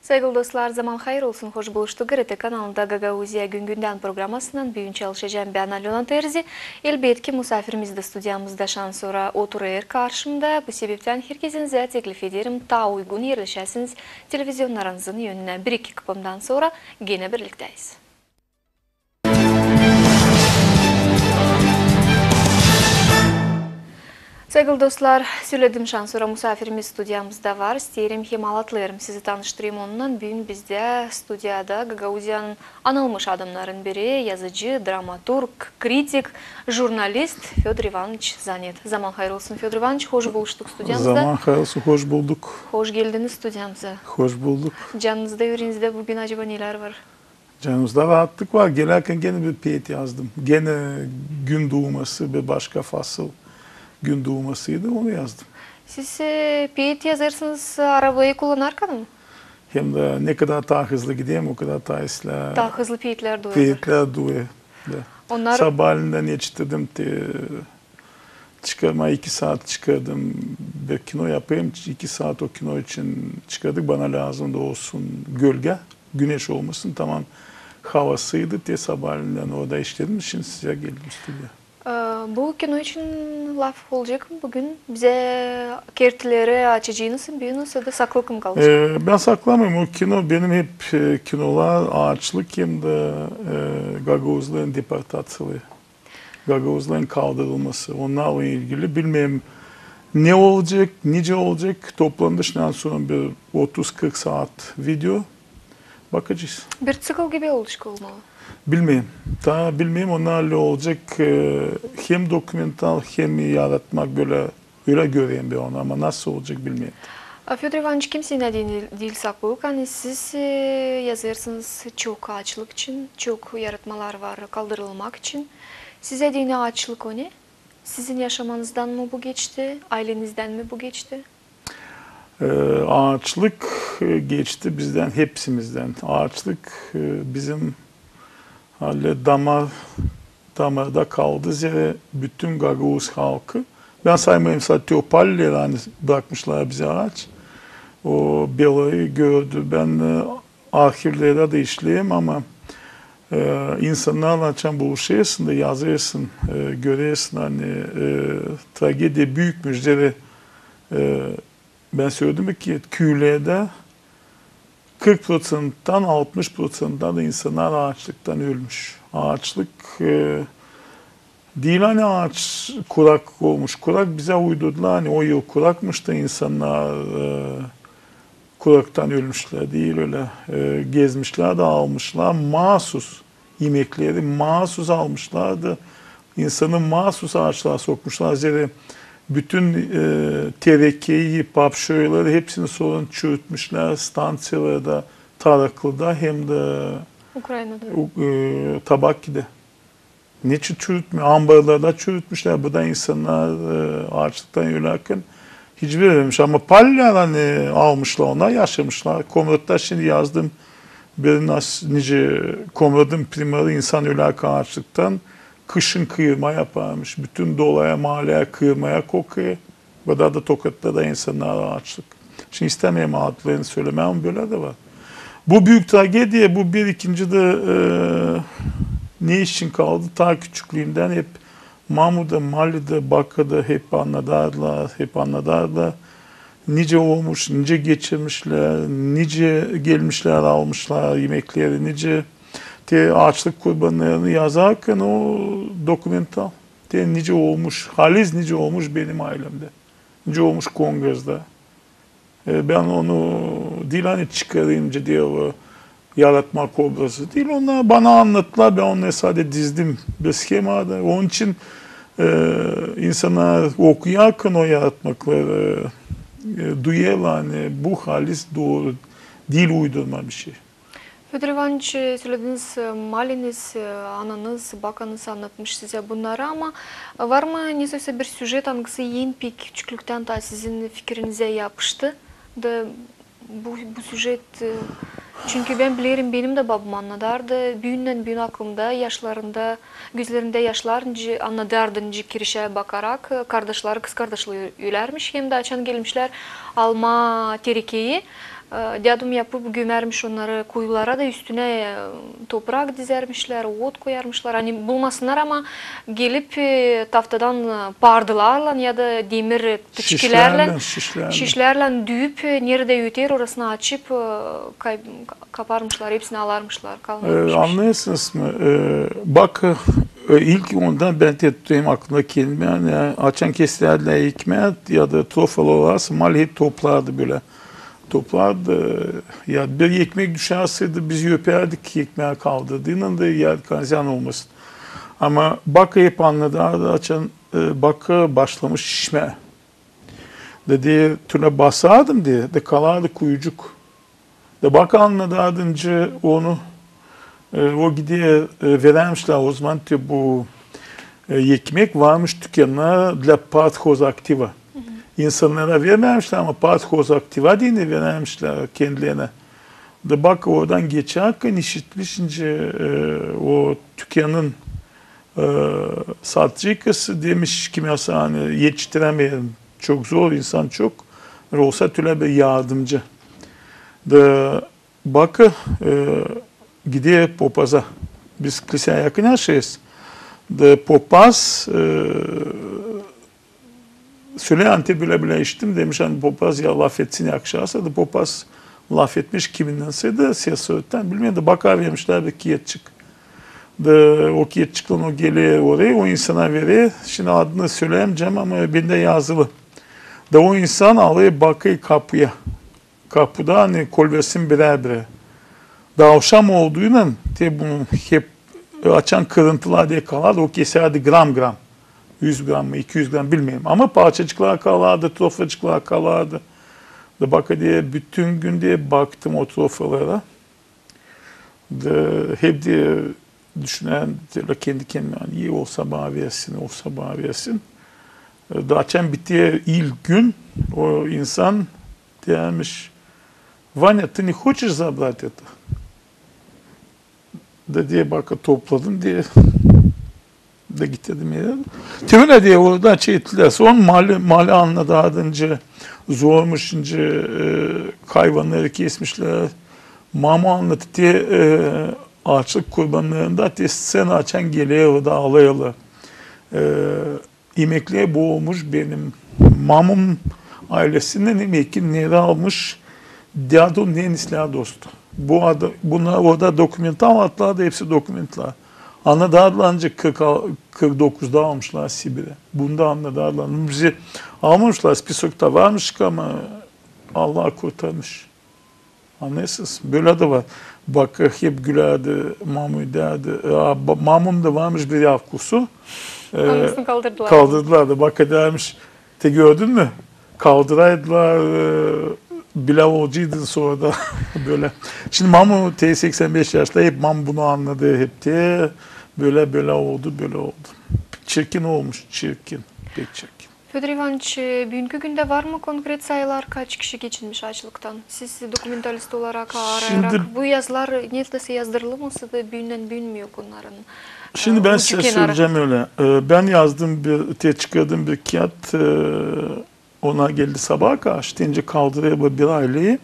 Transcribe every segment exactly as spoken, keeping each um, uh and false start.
Saygılı dostlar, zaman hayır olsun, hoş buluştuk. GRT kanalında "Gagauziya gün-gündän" programasınnan büün çalışacam bän, Alöna Terzi. Elbetki, musaafirimiz dä studiyamızda, şansora oturêr karşımda. Bu sebeptän herkezinä teklif ederim, taa uygun erleşäsiniz televizyonnarınızın önünä. Bir-iki kıpımdan sora genä birliktäyiz. Saygılı dostlar, söledim, şansora musaafirimiz studiyamızda var. İsteerim hem alatlayım, sizi tanıştırayım onunnan. Büün bizdä studiyada Gagauziyanın anılmış adamnarın biri, yazıcı, dramaturg, kritik, jurnalist Födor İvanıç Zanet. Zaman hayır olsun, Födor İvanıç, hoş buluştuk studiyamızda. Zaman hayır olsun, hoş bulduk. Hoş geldiniz studiyamıza. Hoş bulduk. Canınızda, üreenizdä büün acaba nelär var? Canımızda raatlık var. Gelärkän genä bir peet yazdım. Genä gün duuması, bir başka fasıl gün duumasıydı, onu yazdım. Siz, e, peet yazêrsınız arabayı kullanarkan mı? Hem dä ne kadar taa hızlı giderim, o kadar taa islää... Taa hızlı peetlär duyêr. Peetlär duyêr. Da. Onnar... Sabaalendän etiştirdim te çıkarmaa, iki saat çıkardım. Bir kino yapêrım, iki saat o kino için çıkardık. Bana lääzımdı olsun gölgä, güneş olmasın, taman havasıydı. Te sabaalendän orada işledim, şindi sizä geldim studiyaya. E, bu kino için laf olacek mı büün? Bizä kertleri açacanız mı büün, yoksa da saklı mı kalacek? E, bän saklamêêrım. O kino benim hep, e, kinolar aaçlık hem dä, e, gagauzların deportaţiyaları. Gagauzların kaldırılması, onnarlan ilgili. Bilmeerim, ne olacek, nicä olacek. Toplandı şindän sora bir otuz-kırk saat video. Bakacez. Bir ţikl gibi olacek olmalı. Bilmeerim. Taa bilmeerim, onnar ölä olacek, e, hem dokumental, hem yaratmak bölä Ölä görerim bän onu, ama nasıl olacek, bilmeerim. A, Födor İvanıç, kimseydän diil, diil saklı, ani siz, e, yazêrsınız çok aaçlık için, çok yaratmalar var kaldırılmak için. Sizä deyni aaçlık o ne? Sizin yaşamanızdan mı bu geçti, aylenizdän mi bu geçti? E, aaçlık, e, geçti bizdän, hepsimizdän. Aaçlık, e, bizim halizdän damar, damarda kaldı, zerä bütün gagauz halkı. Bän saymêêrım sade o pallileri, ani brakmışlar bizä aaç. O belayı gördü. Bän, e, arhivlerdä dä işleerim, ama, e, insannarlan açan buluşêrsın da yazêrsın, e, görersin, ani, e, tragediya büükmüş, zerä, e, bän söledim ki, küülerdä kırk proţenttan altmış proţenttan da insannar aaçlıktan ölmüş. Aaçlık, e, diil ani aaç, kurak olmuş. Kurak bizä uydurdular, ani o yıl kurakmış da insannar, e, kuraktan ölmüşlär. Diil ölä. E, gezmişlär da almışlar. Maasus imekleri maasus almışlar da insanı maasus aaçlıa sokmuşlar. Zerä bütün, e, terekeyi, papşoyları, hepsini sora çürütmüşlär stanţiyalarda, Taraklıda hem dä Ukraynada. U-, e, Tabakkidə. Neçin çürütmüyor? Ambarlarda çürütmüşlär. Bu da insannar, e, aaçlıktan ölärkän hiç bilmemiş. Ama pallileri, ani almışlar, onnar yaşamışlar. Komrat'ta şindi yazdım. Bir nas-, nicä Komratın primarı insan ölärkän aaçlıktan kışın kıyırma yaparmış. Bütün Dolaya, maaleyä kıyırmaya kokêr. Bu da, da Tokat'ta da insannar aaçlık. Şindi istämeerim adlarını sölemää, ama bölä dä var. Bu büük tragediya, bu bir, ikinci dä, e, ne için kaldı? Taa küçüklüümdän hep mamuda, malida, bakada hep annadardılar, hep annadardılar. Nicä olmuş, nicä geçirmişlär, nicä gelmişlär, almışlar imekleri, nicä te aaçlık kurbannarını yazarkan o dokumental. Te nicä olmuş, haliz nicä olmuş benim aylemdä. Nicä olmuş Kongressda. E, bän onu diil ani çıkarayım, nicä deer, yaratmak obrazı diil. Onnar bana annattılar, bän onnarı sade dizdim bir shemada. Onun için, e, insannar okuyarkan o yaratmakları, e, duyêrlar, ani bu haliz dooru diil, uydurma bir şey. Födor İvanıç, sölediniz, e, maliniz, e, ananız, bakanız annatmış sizä bunnarı, ama var mı nesä bir süjet, angısı en pek küçüklüktän taa sizin fikirinizä yapıştı? Da bu, bu süjet, e, çünkü bän bilerim, benim dä babam annadardı, büündän-büün aklımda, yaşlarında, gözlerindä yaşlar, nicä annadardı, nicä kirişä bakarak, e, kardaşları, kızkardaşları ölärmiş, hem dä açan gelmişlär almaa terekeyi, E, dädum yapıp gömärmiş onnarı kuyulara da üstünä, e, toprak dizärmişlär, ot koyarmışlar. Ani bulmasınnar, ama gelip, e, taftadan, e, pardılarlan ya da demir, e, tiçkilärlän, şişlärlän, şişlärlän, şişlärlän düüp, e, neredä öter, orasını açıp, e, kay-, ka-, kaparmışlar, hepsini alarmışlar, kalmêêrmışmış. E, annêêrsınız mı? E, bak, e, ilk ondan bän te tutêrım aklımda kendimä, ani açan keserärdilär ekmää ya da trofalar, mali hep toplardı bölä. Toplardı, ya bir ekmek düşärseydi, biz öpärdik ekmää kaldırdıınnan da, ya, ziyan olmasın. Ama baka hep annadardı, açan, e, baka başlamış şişmää. Da, deer, tünä basardım, deer, da kalardı kuyucuk. Da baka annadardı, nicä onu, e, o gider, e, verärmişlär ozaman te bu, e, ekmek varmış tükennarda dlä parthozaktiva. İnsannara vermärmişlär, ama parthozaktiva deyni verärmişlär kendilerinä. Da baka oradan geçärkän işitmiş nicä, e, o tükenin, e, satıcıykası demiş kimäsä, ani etiştirämeerim, çok zor, insan çok, olsa tölä bir yardımcı. Da baka, e, gider popaza. Biz kliseya yakın yaşêêrız. Da popaz, e, söleer, ani te bölä-bölä işittim, demiş, ani popaz ya lafetsin yakışarsa, da popaz lafetmiş kiminnensä dä, sesörtän, bilmeerim, da baka vermişlär bir kiyatçık. Da o kiyatçıklan o geler oraya, o insana verer. Şindi adını söläyämeyecäm, ama bendä yazılı. Da o insan alêr, bakêr kapuya. Kapuda, ani kolbesin birär-birär. Da avşam olduynan, te bunu hep, e, açan kırıntılar diye kalardı, o kesärdi gram-gram. Üz gram mı, iki üz gram, bilmeerim. Ama parçacıklar kalardı, trofacıklar kalardı. Da baka, deer, bütün gün, deer, baktım o trofalara. Da hep, deer, düşünärdim, deer, kendi kendimä, ani iyi olsa bana versin, olsa bana versin. E, da açan biter ilk gün, o insan deermiş: «Ваня, ты не хочешь забрать это?» Da, deer, baka topladım, deer. Da giderim evä. Te ölä, deer, oradan çektilär. Sora mali, mali annadardı, nicä zormuş, nicä, e, hayvannarı kesmişlär. Mamu annattı, te, e, aaçlık kurbannarında, te scena açan geler, orada alêêrlar. E, imeklär bu olmuş benim mamum aylesinnän, imeklär almış dädunun en islää dostu. Bu ada, buna, orada dokumental atlardı, hepsi dokumentlar. Annadardılar, nicä kırk al-, kırk dokuzda almışlar Sibirä. Bunda annadardılar. Bizi almamışlar, spisokta varmış, ama Allah kurtarmış. Annêêrsınız, bölä dä var. Baka hep gülärdi, mamuya deerdi. E, a, ba-, mamumda varmış bir avkusu. E, annasını kaldırdılar. Kaldırdılar da, baka deermiş: «Te gördün mü? Kaldıraydılar, e, bilä olcuydun sora da», bölä. Şindi mamu te seksän beş yaşta, hep mamu bunu annadı, hep te bölä, bölä oldu, bölä oldu. Çirkin olmuş, çirkin, pek çirkin. Födor İvanıç, e, büünkü gündä var mı konkret sayılar, kaç kişi geçinmiş aaçlıktan? Siz dokumentalist olarak aarayarak, bu yazılar neredäsä yazdırıldı mı, sade büündän büün mü yok onnarın, e, ucu kenarı? Şindi bän sizä söleyecäm ölä. E, bän yazdım bir, te çıkardım bir kiyat, e, ona geldi sabaa karşı, te nicä kaldırêrlar bir ayleyi.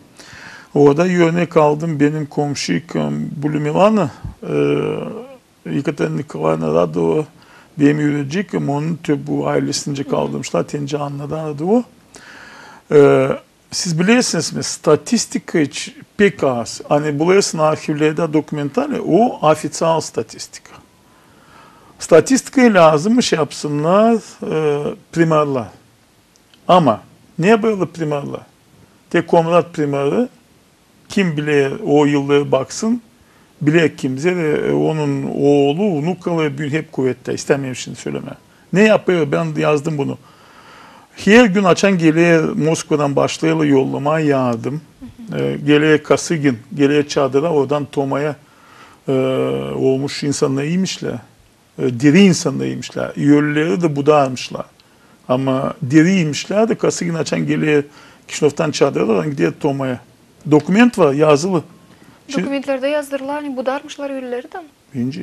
Orada örnek aldım benim komşuykam, bu Lümilana, e, Ekaterina Nikolaevna Radova, benim üürediciyim, onun te bu aylesini nicä kaldırmışlar, te nicä annadardı o. E, siz bilersiniz mi, statistika hiç pek az. Ani bulêrsın arhivlerdä dokumentalnı, o ofiţial statistika. Statistikayı lääzımmış yapsınnar, e, primarlar. Ama ne bölä primarlar? Te Komrat primarı, kim biler, o yılları baksın, biler kim, zerä, e, onun oolu, unukaları büün hep kuvettä, istämeerim şindi sölemää. Ne yapêr, bän yazdım bunu. Her gün açan geler, Moskvadan başlêêrlar yollamaa yardım. E, geler Kosıgin, geler Çadıra, oradan Tomaya, e, olmuş insannar imişlär. E, diri insannar imişlär. Ölüleri dä budarmışlar. Ama diri imişlär dä, Kosıgin açan geler Kişinövdan Çadıra, oradan gider Tomaya. Dokument var, yazılı. Dokumentlerdä yazdırılar, ani budarmışlar ölüleri dä. Bence.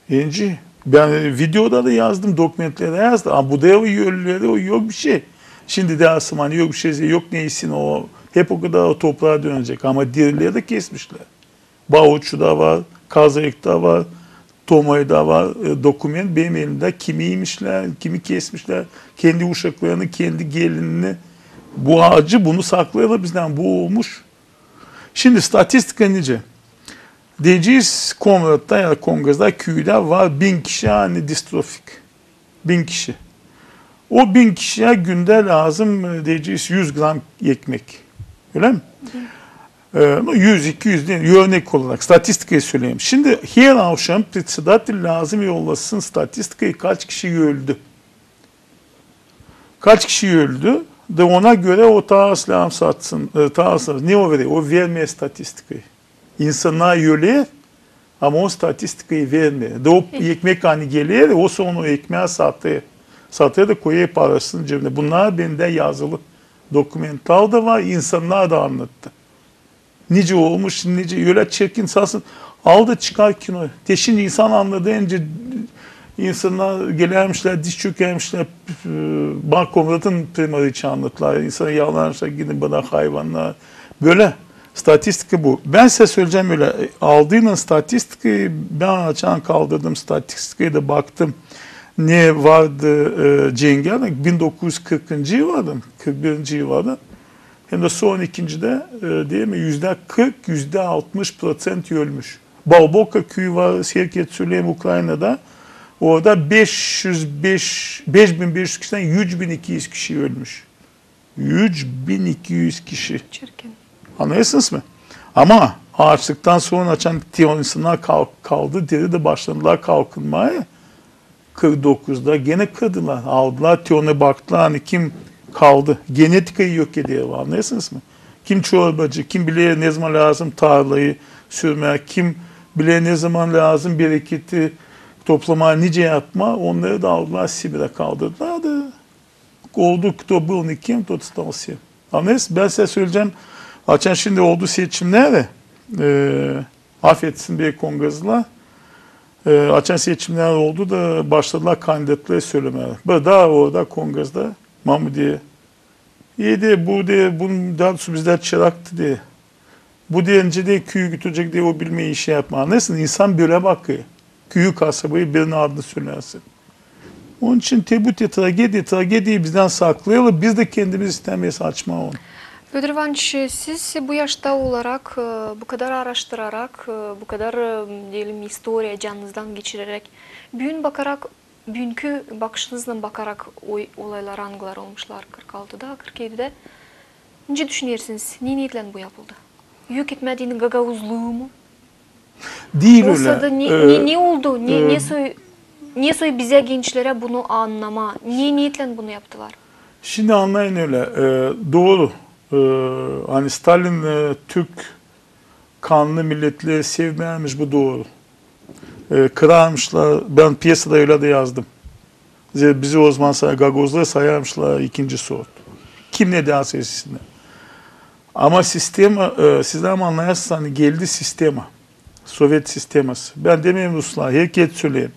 Bence. Bän videoda da yazdım, dokumentlerdä yazdım. Ama budarlar ölüleri, o yok bir şey. Şindi dä asaman yok bir şey, yok neysin o. Hep o kadar o topraa dönecek. Ama dirileri kesmişlär. Bauçuda var, Kazayıkta var, Tomayda var. E, dokument benim elimdä. Kimi imişlär, kimi kesmişlär. Kendi uşaklarını, kendi gelinini. Bu acı, bunu saklêêrlar bizdän. Bu olmuş. Şindi statistika nicä? Deyecez, Komrat'ta ya da Kongazda, küüdä var bin kişi, ani distrofik. Bin kişi. O bin kişiyä gündä lääzım, e, deyecez, üz gram ekmek. Ölä mi? E, nu, üz, iki üz diil, örnek olarak, statistikayı söleyim. Şindi her avşam predsedatel lääzım yollasın statistikayı, kaç kişi öldü. Kaç kişi öldü? Da ona görä o taa az lääzım satsın, e, taa az, ne o verer? O vermeer statistikayı. İnsannar öler, ama o statistikayı vermeer. Da o ekmek, ani geler, o sora o ekmeyi satêr. Satêr da koyêr parasını cebinä. Bunnar bendä yazılı. Dokumental da var, insannar da annattı. Nicä olmuş, nicä, ölä çirkin sansın. Al da çıkar kinoyu. Te şindi insan annadı, önce insannar gelärmişlär, diz çökärmişlär. E, bak, Komrat'ın primarı için annattılar. İnsannar yalvararmışlar, gidin bana hayvannar. Bölä. Statistika bu. Bän sizä söleyecäm ölä. E, aldıynan statistikayı, bän açan kaldırdım statistikayı da baktım, ne vardı, e, cengi, bin dokuz üz kırkıncı yıllardan, kırk birinci yıllardan. Hem dä son ikincidä, e, diil mi, üzdä kırk, üzdä altmış proţent ölmüş. Balboka küüyü var, herkerä söleyim, Ukraynada. Orada beş üz beş, beş bin beş üz kişidän üç bin iki üz kişi ölmüş. Üç bin iki üz kişi. Çirkin. Annêêrsınız mı? Ama aaçlıktan sora açan te o insannar kal-, kaldı diri da başladılar kalkınmaya. Kırk dokuzda genä kırdılar. Aldılar, te onu baktılar, ani kim kaldı. Genetikayı yok eder, annêêrsınız mı? Kim çorbacı, kim biler ne zaman lääzım tarlayı sürmää, kim biler ne zaman lääzım bereketi toplamaa, nicä yapmaa, onnarı da aldılar Sibirä, kaldırdılar da. Oldu, кто был никем, тот стал всем. Annêêrsınız, bän sizä söleyecäm, açan şindi oldu seçimnär, e, afetsin beni kongazlılar, e, açan seçimnär oldu da başladılar kandidatları sölemää. Bir taa orada Kongazda, Mamu deer, e, deer, bu deer, bundan sora bizdä çıraktı deer. Bu deyni de küüyü götürecek deer, o bilmeer işi yapmaa. Annêêrsın, insan bölä bakêr. Küüyü, kasabayı, birinin adını sölärsin. Onun için te bu te tragediya, tragediyayı bizdän saklêêrlar, biz dä kendimiz istämeeriz açmaa onu. Födor İvanıç, siz bu yaşta olarak, e, bu kadar aaraştırarak, e, bu kadar, e, deyelim, istoriya canınızdan geçireräk, büün bakarak, büünkü bakışınızlan bakarak o olaylar, angıları olmuşlar kırk altıda, kırk edidä, nicä düşünersiniz, ne niyetlän bu yapıldı? Yok etmää deyni gagauzluu mu? Diil ölä. Olsa da ne, e, ne, ne oldu? Ne, e, ne soy, ne soy bizä, gençlerä bunu annamaa? Ne niyetlän bunu yaptılar? Şindi annayın ölä, e, dooru. E, ani Stalin, e, türk kanlı milletleri sevmärmiş, bu dooru. E, kırarmışlar. Bän pyesada ölä dä yazdım. Bizi, bizi o zaman say-, gagauzları sayarmışlar ikinci sort. Kim ne deerä desin. Ama sistema, e, siz dä annayasınız, ani geldi sistema. Sovet sisteması. Bän demeerim ruslar, herkerä söleyim.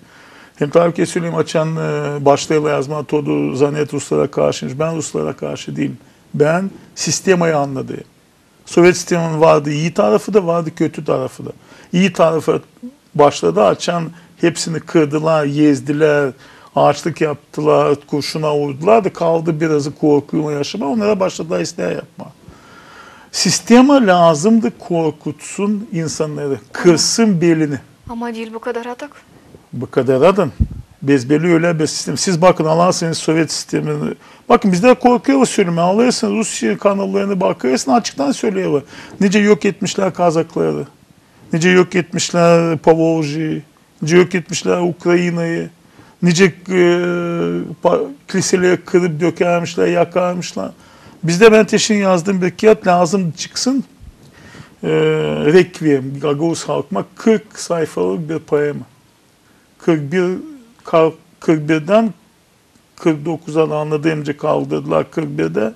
Hem tabii ki söleyim, açan, e, başlêêrlar yazmaa, to du zanet ruslara karşıymış. Bän ruslara karşı diilim. Bän sistemayı annadêrım. Sovet sistemanın vardı ii tarafı da, vardı kötü tarafı da. İi tarafı başladı, açan hepsini kırdılar, ezdilär, aaçlık yaptılar, kurşuna vurdular da kaldı birazı korkuylan yaşamaa, onnara başladılar islää yapmaa. Sistema lääzımdı korkutsun insannarı, kırsın belini. Ama diil bu kadar atak. Bu kadar atak. Bezbelli ölä bir sistema. Siz bakın, alarsınız sovet sistemini. Bakın, bizdä korkêr sölemää. Alırsınız Rusiya kanallarını, bakêrsınız, açıktan söleerlär. Nicä yok etmişlär kazakları. Nicä yok etmişlär Povoljyayı. Nicä yok etmişlär Ukraynayı. Nicä, e, pa-, kiliseleri kırıp dökermişlär, yakarmışlar. Bizdä bän te şindi yazdım bir kiyat, lääzım çıksın. E, Rekviem, gagauz halkıma, kırk sayfalık bir poema. Kırk bir, kar-, kırk birdän kırk dokuza da annadım, nicä kaldırdılar kırk birdä.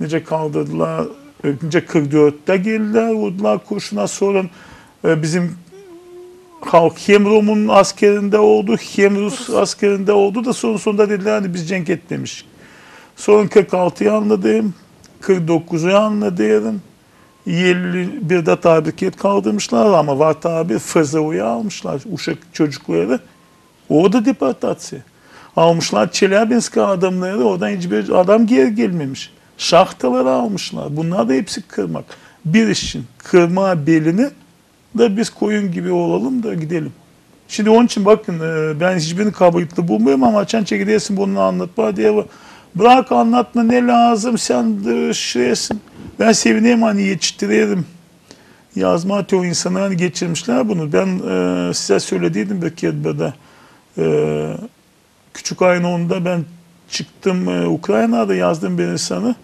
Nicä kaldırdılar, e, nicä kırk dörttä geldilär, vurdular kurşuna, sora, e, bizim halk hem Romun askerindä oldu, hem Rus askerindä oldu da sora, sora dedilär, ani biz cenk etmemişik. Sora kırk altıyı annadêrım, kırk dokuzu annadêrım. Elli birdä taa bir kerä kaldırmışlar, ama var taa bir F Z U'yu almışlar uşak çocukları. O da deportaţiya. Almışlar Çelâbinsktä adamnarı, oradan hiçbir adam geri gelmemiş. Şahtaları almışlar. Bunnar da hepsi kırmak. Bir iş için kırmaa belini da biz koyun gibi olalım da gidelim. Şindi onun için bakın, e, bän hiçbirini kabaatlı bulmêêrım, ama açan çekersin bunu annatmaa, deer: "Brak, annatma, ne lääzım, sän, e, şişireersin." Bän sevinerim, ani etiştirerim yazmaa te o insannarı, ani geçirmişlär bunu. Bän, e, sizä sölediydim bir kerä burada. E, küçük ayın onda bän çıktım, e, Ukraynada, yazdım bir insanı.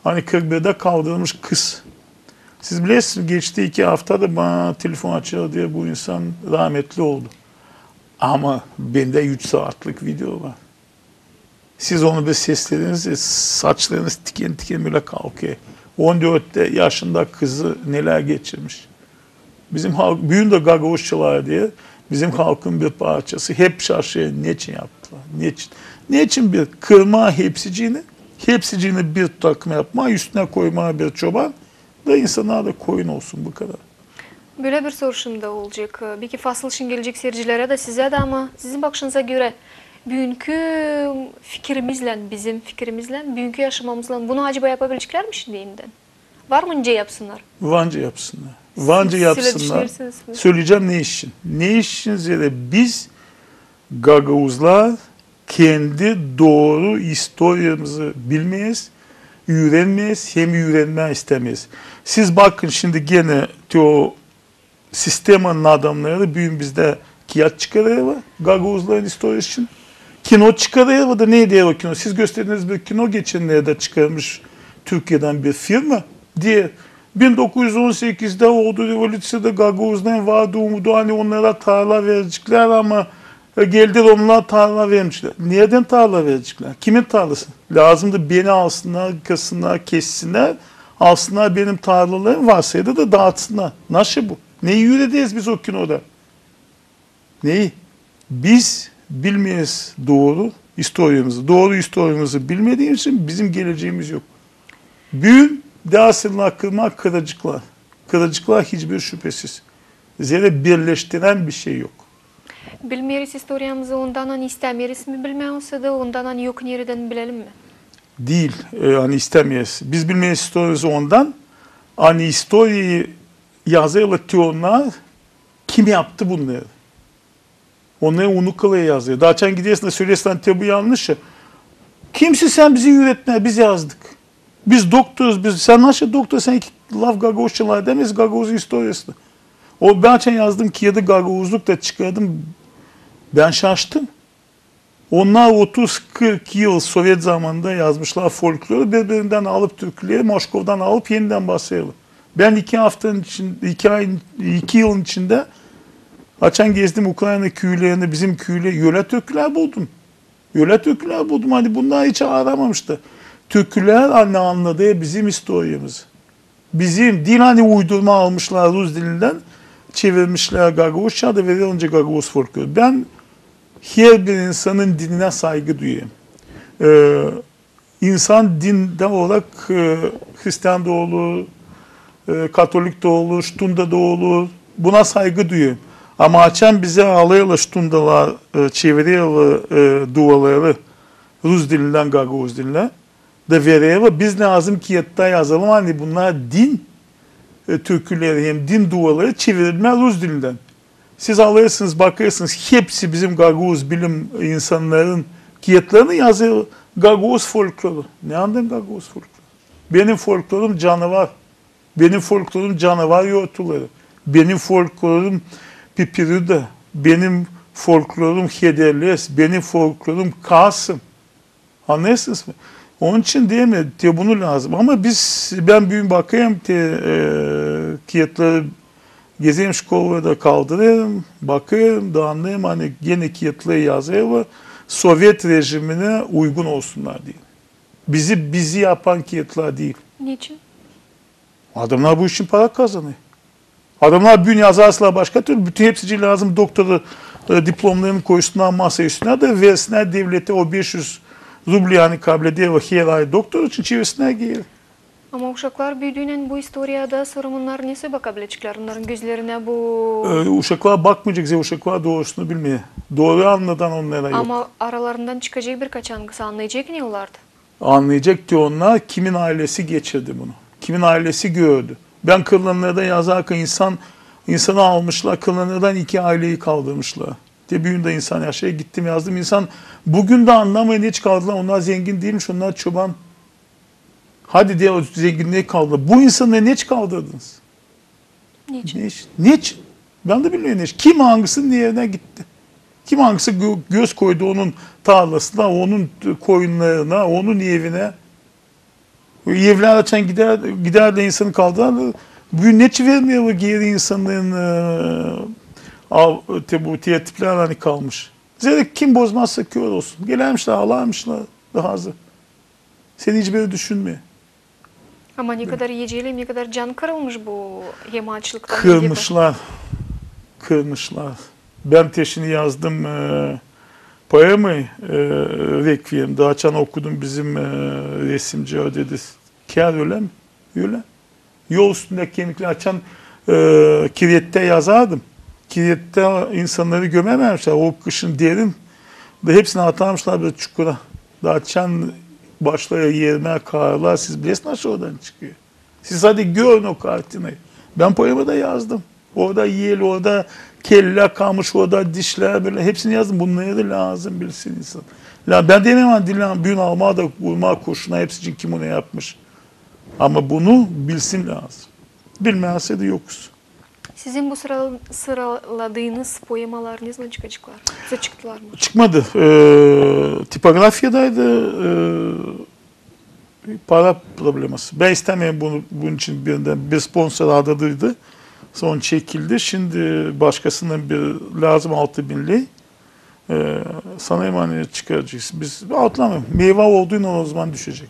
Ani kırk birdä kaldırılmış kız. Siz bilersiniz, geçti iki afta da bana telefon açêr, deer: "Bu insan rahmetli oldu." Ama bendä üç saatlık video var. Siz onu bir seslediniz, e, saçlarınız tiken tiken bölä kalkêr. On dört yaşında kızı nelär geçirmiş. Bizim halk, büün dä gagauzçalar deer, bizim halkın bir parçası, hep şaşêr, neçin yaptılar, neçin? Neçin bir kırmaa hepsicini, hepsicini bir takım yapmaa, üstünä koymaa bir çoban, da insannar da koyun olsun, bu kadar. Bölä bir soruşum da olacek. Beki fasıl şindi gelecek seyircilerä dä, sizä dä, ama sizin bakışınıza görä, büünkü fikirimizlän, bizim fikirimizlän, büünkü yaşamamızlan bunu acaba yapabileceklär mi şindi enidän? Var mı nicä yapsınnar? Var nicä yapsınnar. Var nicä yapsınnar. Söleyecäm ne iş için. Ne iş için? Zerä biz, gagauzlar, kendi dooru istoriyamızı bilmeeriz, üürenmeeriz, hem üürenmää istämeeriz. Siz bakın şindi genä te o sistemanın adamnarı büün bizdä kiyat çıkarêrlar gagauzların istoriyası için. Kino çıkarêrlar da, ne deer o kino? Siz gösterdiniz bir kino, geçennerdä çıkarmış Türkiyedän bir firma, deer: "Bin dokuz üz on sekizdä oldu revolüţiya da gagauzların vardı umudu, ani onnara tarla vereceklär, ama, e, geldi Romannar, tarla vermemişlär." Neredän tarla vereceklär? Kimin tarlası? Lääzımdı beni alsınnar, kırsınnar, kessinnär, alsınnar benim tarlalarım, varsaydı da daatsınnar. Naşı bu? Neyi üürederiz biz o kinoda? Neyi? Biz bilmeeriz dooru istoriyamızı. Dooru istoriyamızı bilmediimiz için bizim geleceemiz yok. Büün dä asırlar kırmaa kıraceklar. Kıraceklar hiçbir şüpesiz. Zerä birleştirän bir şey yok. Bilmeeriz istoriyamızı ondan, ani istämeeriz mi bilmää, osa da ondan, ani yok neredän bilelim mi? Diil, e, ani istämeeriz. Biz bilmeeriz istoriyamızı ondan, ani istoriyayı yazêrlar te onnar, kim yaptı bunnarı. Onnarı unukaları yazêr. Da açan gidersin da söleersin te bu yannışı. Kimsin sän bizi üüretmää, biz yazdık. Biz doktoruz, biz. Sän naşı doktor, sän iki laf gagauzça lafedämeersin gagauzun istoriyasını. O, bän açan yazdım kiyadı gagauzlukta çıkardım, bän şaştım. Onnar otuz, kırk yıl sovet zamanında yazmışlar folkloru, biri-birindän alıp türküleri, Moşkovdan alıp enidän basêrlar. Bän iki aftanın için, iki ayın, iki yılın içindä açan gezdim Ukrayna küülerini, bizim küüleri, ölä türkülär buldum. Ölä türkülär buldum, ani bunnar hiç aramamıştı. Türkülär, ani annadêr bizim istoriyamızı. Bizim diil, ani uydurma almışlar rus dilindän, çevirmişlär gagauzça da vererlär gagauz folkloru. Bän herbir insanın dininä saygı duyêrım. E, insan din olarak, e, hristian da olur, e, katolik da olur, ştunda da olur. Buna saygı duyêrım. Ama açan bizä alêrlar ştundalar, e, çevirerlär, e, duaları rus dilindän gagauz dilinä da vererlär, biz lääzım kiyatta yazalım, ani bunnar din, e, türküleri hem din duaları çevirilmää rus dilindän. Siz alêrsınız, bakêrsınız, hepsi bizim gagauz bilim insannarın kiyatlarını yazêr gagauz folkloru. Ne annadım gagauz folkloru? Benim folklorum canavar. Benim folklorum canavar yortuları. Benim folklorum pipirida. Benim folklorum hederlez. Benim folklorum Kasım. Annêêrsınız mı? Onun için deerim, te bunu lääzım. Ama biz, bän büün bakêrım te, e, kiyatları, gezerim şkolada, kaldırêrım, bakêrım da annêêrım, ani genä kiyatları yazêrlar sovet rejiminä uygun olsunnar diil. Bizi, bizi yapan kiyatlar diil. Neçin? Adamnar bu için para kazanêr. Adamnar büün yazarsalar başka türlü, bütün hepsicii lääzım doktora, e, diplomnarını koysunnar masa üstünä da versinnär devletä o beş üz Ljubljanayı kableder, o her ay doktor için çevirsin geri. Ama uşaklar büüdüynän bu istoriyada, sora onnar nesoy bakabileceklär? Onnarın gözlerinä bu... E, uşaklar bakmayacek, zerä uşaklar doorusunu bilmeer. Dooru annadan onnara yok. Ama aralarından çıkacek birkaç, angısı annayacek ne olardı. Annayacek te onnar, kimin aylesi geçirdi bunu. Kimin aylesi gördü. Bän kırılanlarda yazarkan insan, insanı almışlar, kırılanlardan iki ayleyi kaldırmışlar. Te büün dä insan yaşêêr, gittim yazdım. İnsan büün dä annamêêr, neçin kaldırdılar. Onnar zengin diilmiş, onnar çoban. Hadi de o zenginleri kaldır. Bu insannarı neçin kaldırdınız? Neçin? Neçin? Neçin? Bän dä bilmeerim neçin. Kim angısının erinä gitti. Kim angısı gö-, göz koydu onun tarlasına, onun t-, koyunnarına, onun evinä. Evlär açan gider, gider dä insanı kaldırarlar. Büün neçin vermeerlär geri insannarın, e, av-, te-, bu tertiplär ani kalmış. Zerä kim bozmazsa kör olsun. Gelärmişlär, alarmışlar, dä hazır. Sän hiç bölä düşünmeer. Ama ne kadar eceli, ne kadar can kırılmış bu hem açlıktan, hem de... Kırmışlar. Kırmışlar. Bän te şindi yazdım, e, poemayı, e, Rekviyem. Dä açan okudum, bizim, e, resimci o dedi: "Kär ölä mi?" Ölä. Yol üstündä kemiklär, açan, e, kirettä yazardım. Kirettä insannarı gömämemişlär, o kışın derin. Dä hepsini atarmışlar bir çukura. Dä açan başlêêr erimää karlar, siz bilersiniz, nasıl oradan çıkêr. Siz hadi görün o kartinayı. Bän poemada yazdım. Orada el, orada kellä kalmış, orada dişlär, bölä hepsini yazdım. Bunnarı lääzım bilsin insan. Ya bän demeerim, ani diil, büün almaa da vurmaa kurşuna hepsi için, kim onu yapmış. Ama bunu bilsin lääzım. Bilmezsä dä yokuz. Sizin bu sıra-, sıraladıınız poemalar ne zaman çıkaceklar? Çıktılar mı? Çıkmadı. E, tipografiyadaydı. E, para probleması. Bän istämeerim bunu, bunun için birinden bir sponsor aradıydı. Sora çekildi. Şindi başkasından bir lääzım altı bin ley. E, sanêrım, ani çıkaracez. Biz atlamêêrız. Meyva olduynan o zaman düşecek.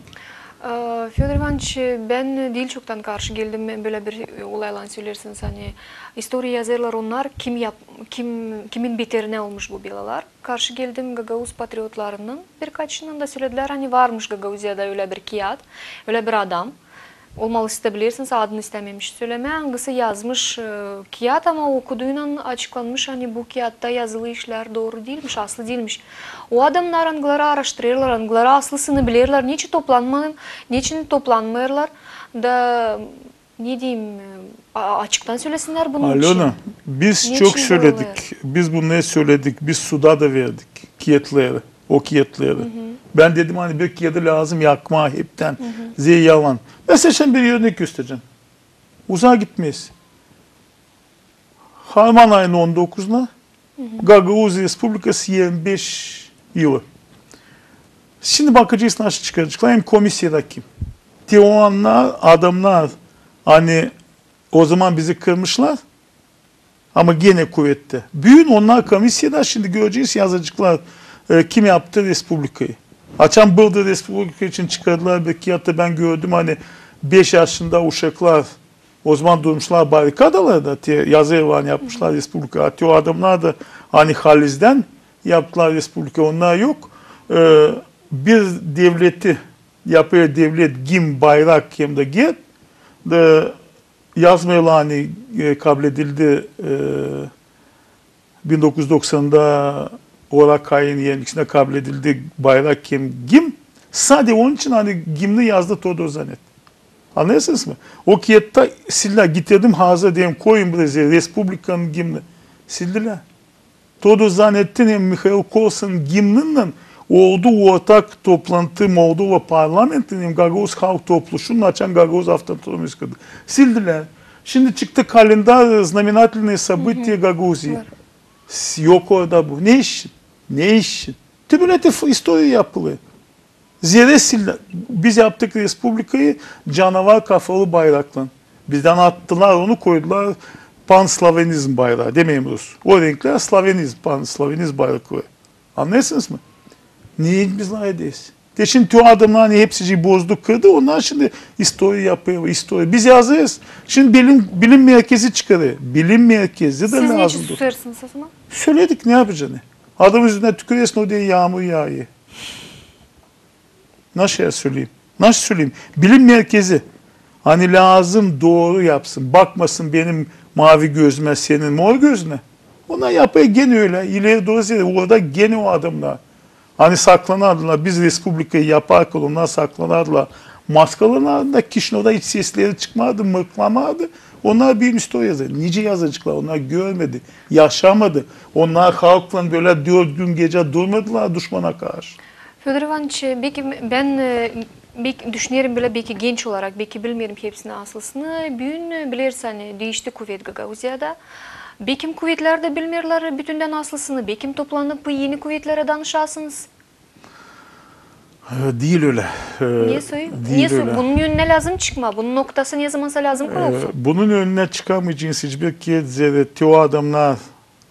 E, Födor İvanoviç, bän diil çoktan karşı geldim, bölä bir, e, olaylan söleersiniz, ani istoriya yazêrlar onnar, kim yap-, kim, kimin beterinä olmuş bu belalar. Karşı geldim gagauz patriotlarının birkaçınnan da, söledilär, ani varmış Gagauziyada ölä bir kiyat, ölä bir adam. Olmalı, siz dä bilersiniz, adını istämemiş sölemää, angısı yazmış, e, kiyat, ama okuduynan açıklanmış, ani bu kiyatta yazılı işlär dooru diilmiş, aslı diilmiş. O adamnar, angıları aaraştırêrlar, angıları aslısını bilerlär, neçin toplanmêêr, neçin toplanmêêrlar da, ne deyim, e, a-, açıktan sölesinnär bunun için. Alöna, biz çok söledik. Biz bunnarı söledik. Biz suda da verdik kiyatları, o kiyatları. Bän dedim, ani bir kiyadı lääzım yakmaa heptän. Zerä yalan. Bän sizä şindi bir örnek gösterecäm. Uzaa gitmeeriz. Harman ayının on dokuzuna Gagauz Respublikası irmi beş yılı. Şindi bakacez, nasıl çıkaraceklar, hem komisiyada kim. Te o annar adamnar, ani o zaman bizi kırmışlar, ama genä kuvettä. Büün onnar komisiyada, şindi görecez, yazaceklar, e, kim yaptı respublikayı. Açan bıldır respublika için çıkardılar bir kiyat da, bän gördüm, ani beş yaşında uşaklar o zaman durmuşlar barikadalarda, te yazêrlar, ani yapmışlar respublika. Te o adamnar da, ani halizdän yaptılar respublika, onnar yok. E, bir devleti yapêr devlet gimn, bayrak hem dä gerb, da yazmêêrlar, ani, e, kabledildi, e, bin dokuz üz doksanda orak ayın irmi ikisindä kabledildi bayrak hem gimn. Sade onun için, ani gimni yazdı Todor Zanet. Annêêrsınız mı? O kiyatta sildilär, getirdim hazır, dedim, koyun buraya, respublikanın gimni. Sildilär. Todor Zanettin hem Mihail Kolsanın gimninnän oldu ortak toplantı Moldova parlamentinin hem Gagauz Halk Topluşunun, açan Gagauz avtonomiyası çıkardı. Sildilär. Şindi çıktı kalendar, знаменательные события Gagauzии. Yok orada bu. Ne için? Ne için? Te bölä te f-, istoriya yapılêr. Zerä sildilär. Biz yaptık respublikayı canavar kafalı bayraklan. Bizdän attılar onu, koydular panslavenizm bayrağı. Demeerim rus. O renklär slavenizm, panslavenizm bayrakları. Annêêrsınız mı? Neyi biz lafederiz? Te şindi o adamnar, ani hepsicii bozdu, kırdı, onnar şindi istoriya yapêr, istoriya. Biz yazêrız. Şindi bilim, bilim merkezi çıkarêr. Bilim merkezi dä lääzım. Siz neçin susêrsınız o zaman? Söledik, ne yapacan? Adamın üzünä tüküreersin, o deer yaamur yaayêr. Nasıl söleyim? Nasıl söleyim? Bilim merkezi, ani lääzım dooru yapsın. Bakmasın benim maavi gözümä, senin mor gözünä. Onnar yapêr genä ölä. İleri dooru zerä, orada genä o adamnar. Ani saklanardılar, biz respublikayı yaparkan, onnar saklanardılar maskaların ardında, Kişinövda hiç sesleri çıkmardı, mırklamardı. Onnar bir istoriya yazêr. Nicä yazaceklar? Onnar görmedi, yaşamadı. Onnar halklan bölä dört gün gecä durmadılar duşmana karşı. Födor İvanıç, beki bän, e, beki düşünerim bölä, beki genç olarak, beki bilmeerim hepsini aslısını. Büün, e, bilersin, ani diişti kuvet Gagauziyada. Beki kuvetlär dä bilmeerlär bütündän aslısını. Beki toplanıp eni kuvetlerä danışasınız. E, diil ölä. E, ne soy? Diil ölä. Bunun önünä lääzım çıkmaa. Bunun noktası nezamansa lääzım koyulsun. E, bunun önünä çıkamayacez hiçbir kiyat, zerä te o adamnar,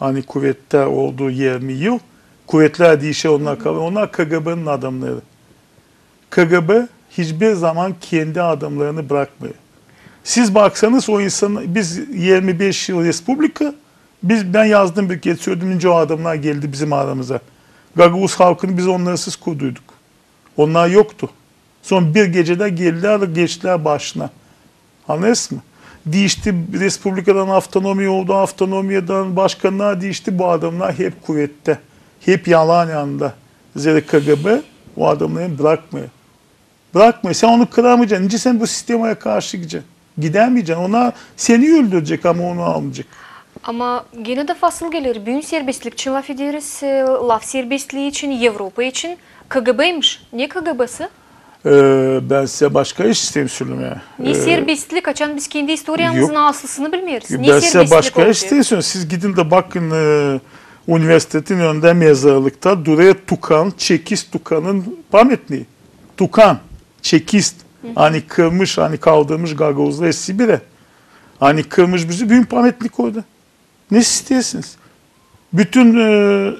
ani kuvetta oldu irmi yıl, kuvetlär diişer, onnar kalêr. Onnar KGB:nın adamnarı. KGB hiçbir zaman kendi adamnarını brakmêêr. Siz baksanız, o insan, biz irmi beş yıl respublika, biz, bän yazdım bir kerä, söledim, nicä o adamnar geldi bizim aramıza. Gagauz halkını biz onnarsız kurduyduk. Onnar yoktu. Sora bir gecedä geldilär, geçtilär başına. Annêêrsınız mı? Diişti, respublikadan avtonomiya oldu, avtonomiyadan başkannar diişti, bu adamnar hep kuvetta. Hep yalan yanında. Zerä KGB o adamnarı brakmêêr. Brakmêêr. Sän onu kıramayacan. Nicä sän bu sistemaya karşı gidecän? Gidämeyecän. Onnar seni öldürecek, ama onu almayacek. Ama genä dä fasıl geler. Büün serbestlik için lafederiz, e, laf serbestlii için, Evropa için. KGBymış. Ne KGBsı? E, bän sizä başka iş isteerim sölemää. Ne serbestlik, açan biz kendi istoriyamızın aslısını bilmeeriz. Ne serbestlik olacek? Bän sizä başka iş isteerim. Siz gidin dä bakın, e, universitetin önündä mezarlıkta durêr tukan, çekist tukanın pametniyi. Tukan, çekist. Ani kırmış, ani kaldırmış gagauzları Sibirä. Ani kırmış bizi, büün pametnik orada. Ne isteersiniz? Bütün, e,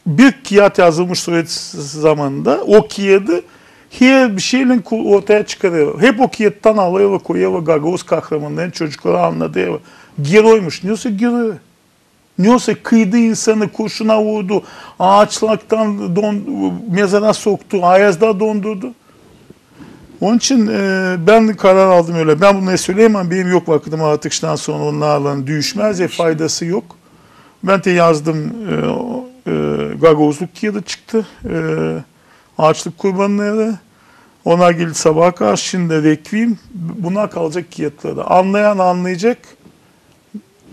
bir kiyat yazılmış Sovet zamanında, o kiyadı herbir şeylän ku-, ortaya çıkarêr. Hep o kiyattan alêr, koyêr gagauz kahramannarını, çocuklara annadêr. Geroymuş. Ne olsa geroy? Ne olsa kıydı insanı, kurşuna vurdu, aaçlıktan don-, mezara soktu, ayazda dondurdu. Onun için, e, bän karar aldım ölä. Bän bunu sölemeyecäm, benim yok vakıdım artık, şundan sora onnarlan düüşmez, e, faydası yok. Bän te yazdım, e, o, e, gagauzluk kiyadı çıktı. E, aaçlık kurbannarı. Onnar geldi sabaa karşı, şindi rekviyem. Bunnar kalacek kiyatlarda. Annayan annayacek.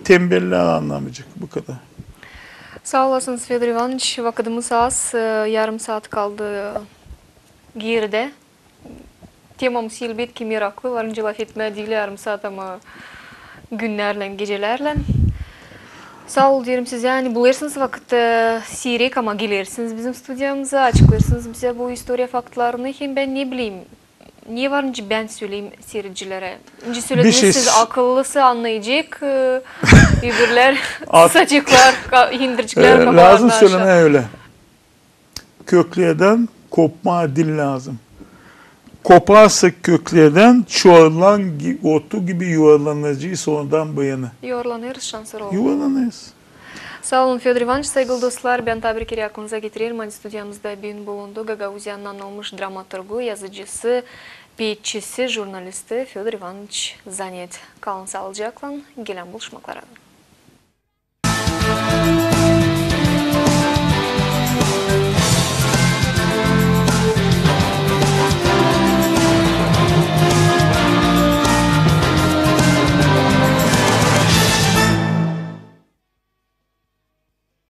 Tembellär annamayacek, bu kadar. Saa olasınız, Födor İvanıç, vakıdımız az, e, yarım saat kaldı geridä. Temamız, elbetki, meraklı, var nicä lafetmää diil yarım saat, ama günnärlän, gecelärlän. Saa ol deerim sizä, ani bulêrsınız vakıt, e, siirek, ama gelersiniz bizim studiyamıza, açıklêêrsınız bizä bu istoriya faktlarını, hem bän ne bileyim, ne var nicä bän söleyim siiredicilerä? Nicä sölediniz siz, akıllısı annayacek, e, öbürlär susaceklar, ka-, indireceklär kafalarını aşaa. Lääzım sölemää ölä. Köklerdän kopmaa diil lääzım. Koparsak köklerdän, çuvalan gi-, otu gibi yuvarlanacez ondan bu yana. Yuvarlanêrız, şansora olsun. Yuvarlanêrız. Saa olun, Födor İvanıç. Saygılı dostlar, bän taa bir kerä aklınıza getirerim, ani studiyamızda büün bulundu Gagauziyanın annılmış dramaturgu, yazıcısı, peetçisi, jurnalisti Födor İvanıç Zanet. Kalın saalıcaklan, gelän buluşmaklara.